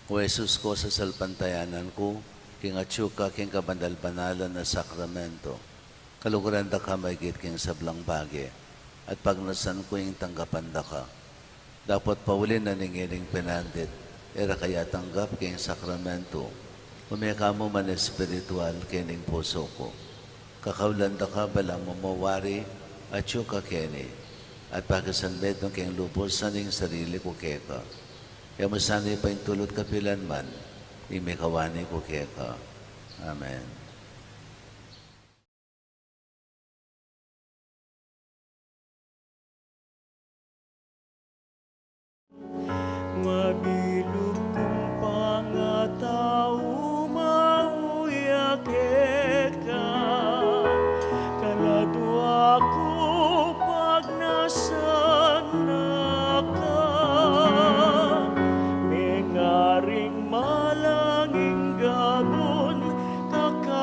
O Jesus ku, sasalpantayanan ku king atyu ka king kabanal-banalan a sakramento. Kaluguran da ka maigit king sablang bage, at pagnasan ku ing tanggapan da ka. Dapot pauli na ning ining penandit, e ra ka ya tanggap king sakramento, ume ka mu man espiritual king pusu ku. Kakaulan da ka balang mamawari atyu ka keni, at pakisanmetung ke king lubusan ing sarili ku keka. E mu sana paintulut kapilan man ing mikawani ku keka. Amen. Mabilug kung pangatau, mauya keka, kaladua ku pagnasan na ka, mengaring malanging gabun, kaka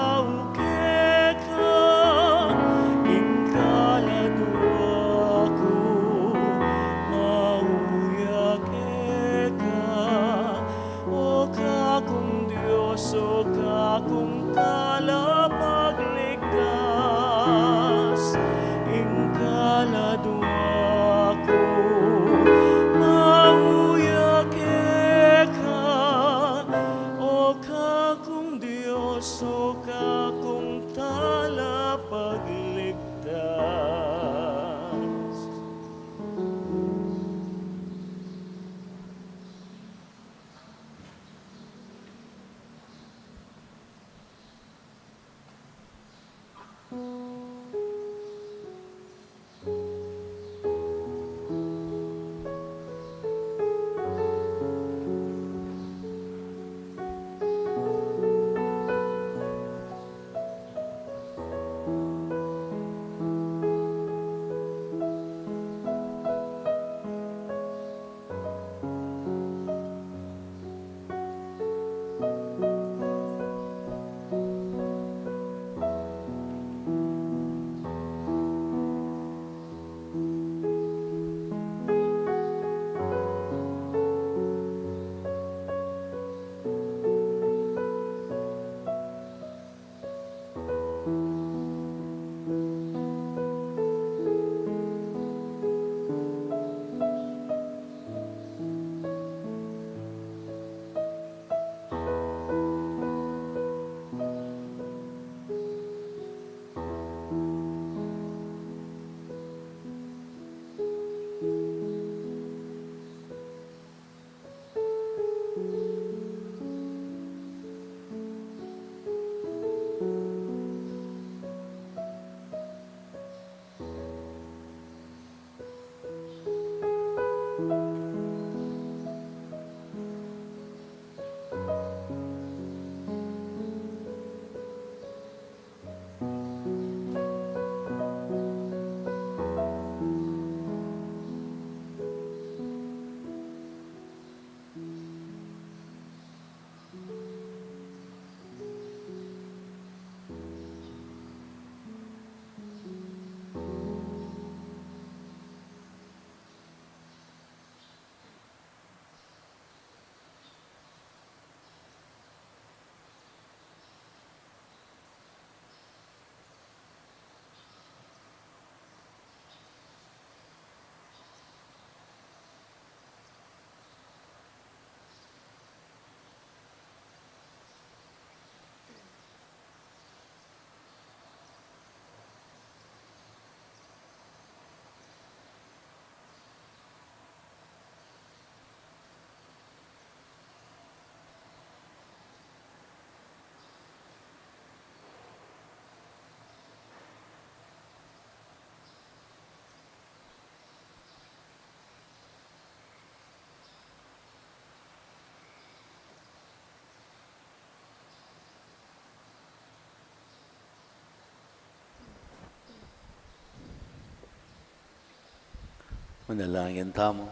Manalangin tamu.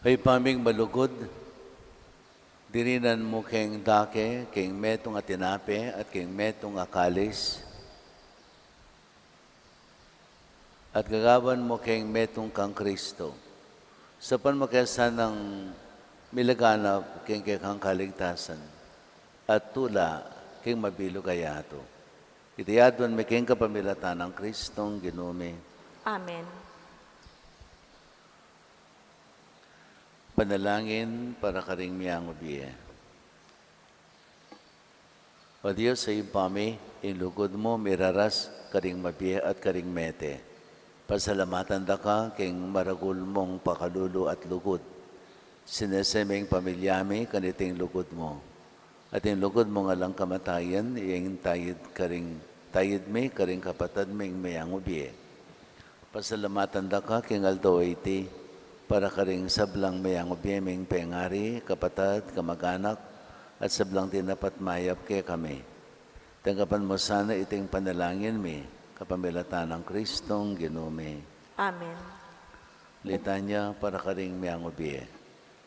Ibpa ming malugud, dirinan mu keng dake, keng metung a tinape, at keng metung a kalis, at gagawan mu keng metung kang Kristo. Saupan mu ke sanang milaganap keng kekang kaligtasan, at tula keng mabilug a yatu. Iti aduan mi keng kapamilatan nang Kristong Ginu mi. Amen. Panalangin para karing miyangubie. O Dios a Ibpa mi, ing lugud mu miraras karing mabie at karing mete. Pasalamatan da ka keng maragul mung pakalulu at lugud. Sinese me ing pamilya mi kaniting lugud mu. At ing lugud mung alang kamatayan, ing tayid karing, tayid mi karing kapatad ming miyangubie. Pasalamatan da ka keng aldo a iti, para karing sablang miyangubie ming pengari, kapatad, kamaganak, at sablang tinapat mayap kekami. Tanggapan mu sana iting panalangin mi, kapamilatan nang Kristong Ginu mi. Amen. Litanya para karing miyangubie.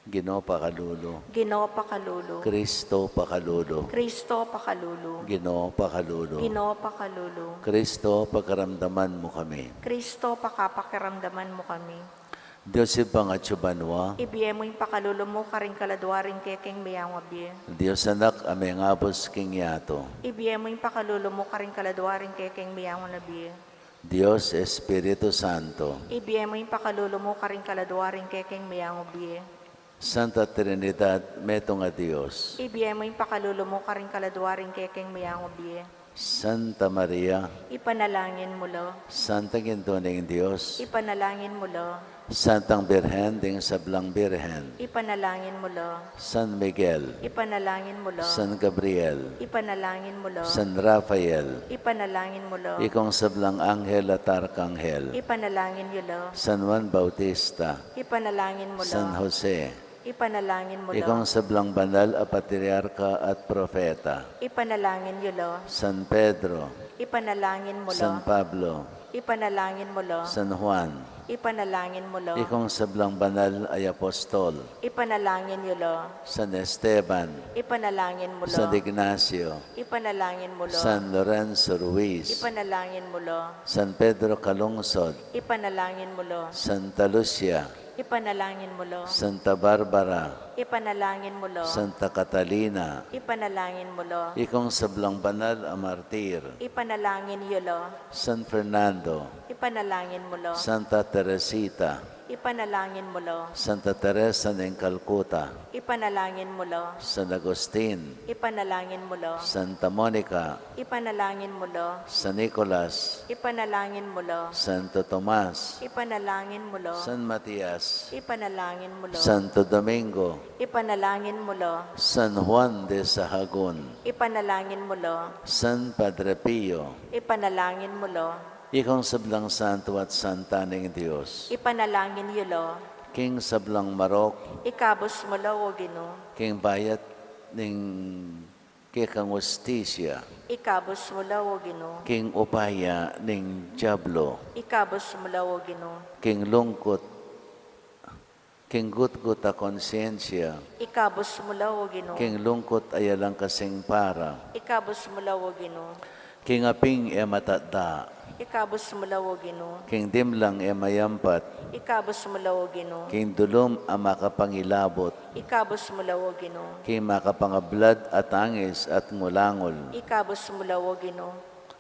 Ginu pakalulu. Ginu pakalulu. Kristo pakalulu. Kristo pakalulu. Ginu pakalulu. Ginu pakalulu. Kristo, pakaramdaman mu kami. Kristo, pakapakiramdaman mu kami. Dios Ibpang atsu banua. Ibie mu ing pakalulu mu karing kaladua ring kekeng miyangubie. Dios Anak a mengabus king yatu. Ibie mu ing pakalulu mu karing kaladua ring kekeng miyangubie. Dios Espiritu Santo. Ibie mu ing pakalulu mu karing kaladua ring kekeng miyangubie. Santa Trinidad, metung a Dios. Ibie mu ing pakalulu mu karing kaladua ring kekeng miyangubie. Santa Maria. Ipanalangin mu la. Santang Indu ning Dios. Ipanalangin mu la. Santang Birhen ding sablang birhen. Ipanalangin mu la. San Miguel. Ipanalangin mu la. San Gabriel. Ipanalangin mu la. San Rafael. Ipanalangin mu la. Ikong sablang anghel at arkanghel. Ipanalangin yu la. San Juan Bautista. Ipanalangin mu la. San Jose. Ipanalangin mu la. Ikong sablang banal a patriarka at propeta. Ipanalangin yu la. San Pedro. Ipanalangin mu la. San Pablo. Ipanalangin mu la. San Juan. Ipanalangin mu la. Ikong sablang banal a apostol. Ipanalangin yu la. San Esteban. Ipanalangin mu la. San Ignacio. Ipanalangin mu la. San Lorenzo Ruiz. Ipanalangin mu la. San Pedro Calungsod. Ipanalangin mu la. Santa Lucia. Ipanalangin mu la. Santa Barbara. Ipanalangin mu la. Santa Catalina. Ipanalangin mu la. Ikong sablang banal a martir. Ipanalangin yu la. San Fernando. Ipanalangin mu la. Santa Teresita. Ipanalangin mu la. Santa Teresa ning Calcutta. Ipanalangin mu la. San Agustin. Ipanalangin mu la. Santa Monica. Ipanalangin mu la. San Nicolas. Ipanalangin mu la. Santo Tomas. Ipanalangin mu la. San Matias. Ipanalangin mu la. Santo Domingo. Ipanalangin mu la. San Juan de Sahagun. Ipanalangin mu la. San Padre Pio. Ipanalangin mu la. Ikong sablang santo at santa ning Dios. Ipanalangin yu la. King sablang marok. Ikabus mu la, O Ginu. King bayat ning kekang hustisya. Ikabus mu la, O Ginu. King upaya ning diablo. Ikabus mu la, O Ginu. King lungkut, king gutgut a konsyensya. Ikabus mu la, O Ginu. King lungkut a alang kasing para. Ikabus mu la, O Ginu. King aping e matatda. Ikabus mu la, O Ginu. King dimlang e mayampat. Ikabus mu la, O Ginu. King dulum a makapangilabut. Ikabus mu la, O Ginu. King makapangablad a tangis at ngulangul. Ikabus mu la, O Ginu.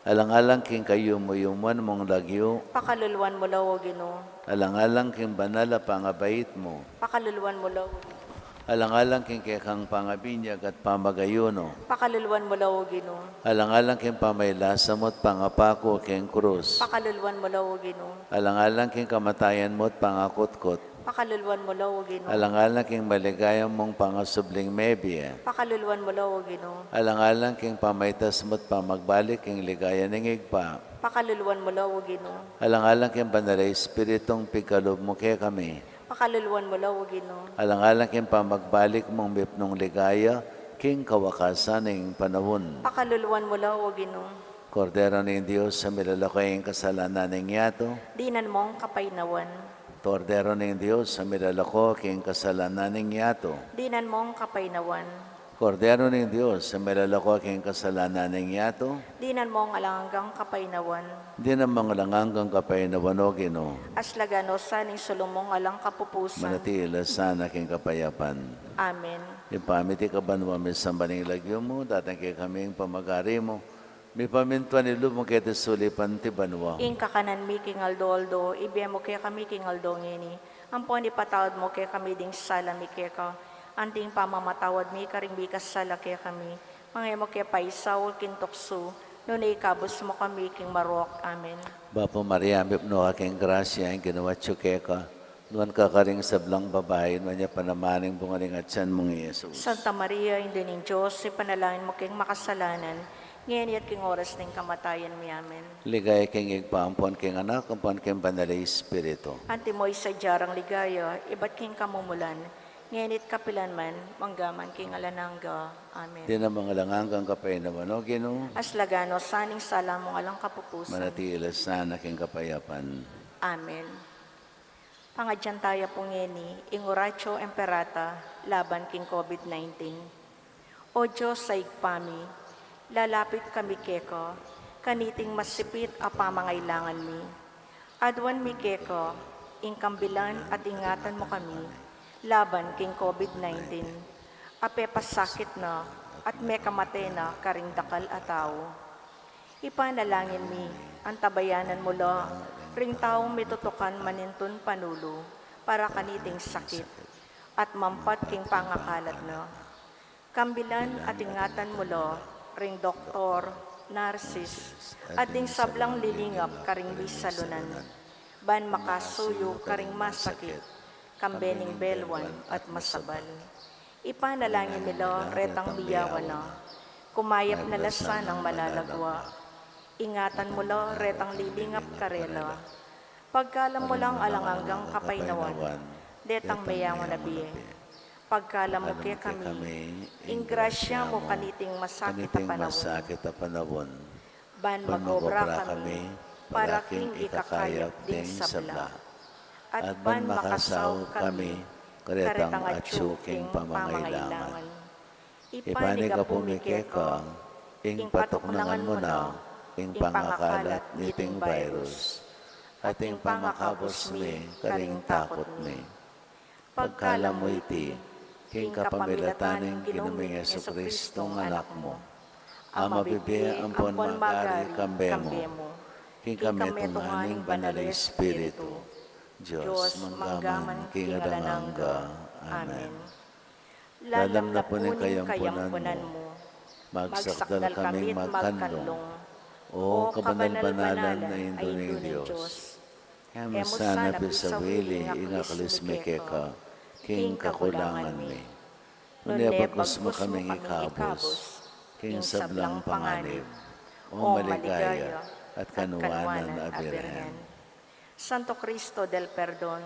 Alang-alang king kayumu-yumuan mung lagyu. Pakaluluan mu la, O Ginu. Alang-alang king banal a pangabait mu. Pakaluluan mu la, O Ginu. Alang-alang king kekang pangabinyag at pamagayunu. Pakaluluan mu la, O Ginu. Alang-alang king pamailasa mu't pangapaku king krus. Pakaluluan mu la, O Ginu. Alang-alang king kamatayan mu't pangakutkut. Pakaluluan mu la, O Ginu. Alang-alang king maligaya mung pangasubling mebie. Pakaluluan mu la, O Ginu. Alang-alang king pamaitas mu't pamagbalik king ligaya ning Ibpa. Pakaluluan mu la, O Ginu. Alang-alang king Banal a Espiritung pigkalub mu kekami. Pakaluluan mu la, O Ginu. Alang-alang king pamagbalik mung mipnung ligaya king kawakasan ning panaun. Pakaluluan mu la, O Ginu. Kordero ning Dios, a milalako king kasalanan ning yatu. Dinan mong kapaynawan. Kordero ning Dios, a milalako king kasalanan ning yatu. Dinan mong kapaynawan. Kordero ning Dios, a milalako king kasalanan ning yatu. Dinan mong alang anggang kapaynawan. Dinan mong alang anggang kapaynawan, O Ginu. Aslagan no sa ning sulung mong alang kapupusan. Manatili la sana king kapayapan. Amen. Ibpa mi, atiu ka banua, misamban ya ing lagyu mu, datang kekami ing pamagari mu, mipamintuan ing lub mu keti sulip anti banua. Ing kakanan mi king aldo-aldo, ibie mu kekami king aldo ngeni. Ampon ipatawad mu kekami ding sala mi keka, anti ing pamamatawad mi karing mikasala kekami. Manga e mu ke paisaul king tuksu, nune ikabus mu kami king marok. Amen. Bapu Maria, mipnu ka king grasya, ing Ginu atyu keka. Nuan ka karing sablang babai, nuan ya pa naman ing bunga ning atian mung i Jesus. Santa Maria, Indu ning Dios, ipanalangin mu keng makasalanan, ngeni at king oras ning kamatayan mi. Amen. Ligaya king Ibpa, ampon king Anak, ampon king Banal a Espiritu. Antimo ing sadya rang ligaya, ibat king kamumulan, ngeni at kapilan man, mangga man king alang angga. Amen. Dinan mong alang anggang kapaynawan, O Ginu. Aslagan no sa ning sala mong alang kapupusan. Manatili la sana king kapayapan. Amen. Pangadyan taya pu ngeni ing Oratio Imperata laban king COVID nineteen. O Dios a Ibpa mi, lalapit kami keka, kaniting masipit a pamangailangan mi. Aduan mi keka, ing kambilan at ingatan mu kami, laban king COVID nineteen, a pepasakit na at mekamate na karing dakal a tau. Ipanalangin mi, antabayanan mu la ring taung mitutukan manintun panulu para kaniting sakit, at mampat king pangakalat na. Kambilan at ingatan mu la ring doktor, narsis, at ding sablang lilingap karing misalunan, ban makasuyu karing masakit, kambe ning belwan at masabal. Ipanalangin mi la retang miyawan na, kumayap na la sanang malalagwa. Ingatan mu la retang lilingap karela. Pagkalam mu lang alang anggang kapaynawan detang meyawan a bie. Pagkalam mu kekami ing grasya mu kaniting masakit a panaun, ban mag-obra kami para king ikakayap ding sabla, at ban makasaup kami karetang atyu king pamangailangan. Ipanyawad mi keka ing patuknangan mu na ing pangakalat niting virus, at ing pangakabus mi karing takut mi. Pagkalam mu iti king kapamilatan ning Ginu ming Jesucristo, ing Anak mu, a mabibie ampon magari kambe mu, king kamitungan ning Banal a Espiritu, Dios, mangga man king alang angga. Amen. Lalam na pu ning kayampunan mu, magsakdal kaming magkanlung, O kabanal-banalan a Indu ning Dios. E mu sana pisawili ing aklis mi keka king kakulangan mi, nune bagkus mu kaming ikabus king sablang panganib, O maligaya at kanuanan a Birhen. Santo Cristo del Perdon,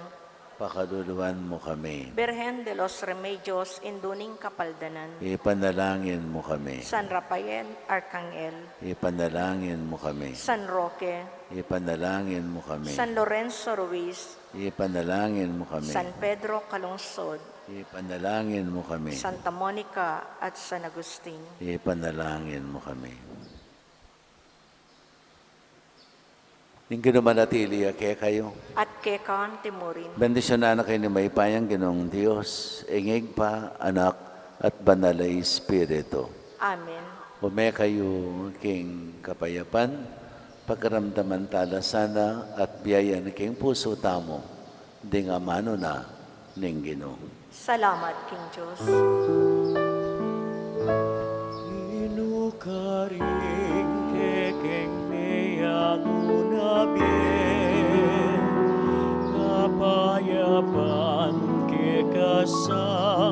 pakaluluan mu kami. Birhen de los Remedios, Indu ning Kapaldanan, ipanalangin mu kami. San Rafael Arcangel, ipanalangin mu kami. San Roque, ipanalangin mu kami. San Lorenzo Ruiz, ipanalangin mu kami. San Pedro Calungsod, ipanalangin mu kami. Santa Monica at San Agustin, ipanalangin mu kami. Ing Ginu manatili ya kekayu. At keka mu rin. Bendisyunan na kayu ning mayupayang Ginung Dios, ing Ibpa, Anak, at Banal a Espiritu. Amen. Ume kayu king kapayapan, pakiramdaman tala sana at biayan king pusu tamu ding amanu na ning Ginu. Salamat king Dios. Ginu, karing kekeng meyangu na bie, kapayapan keka sa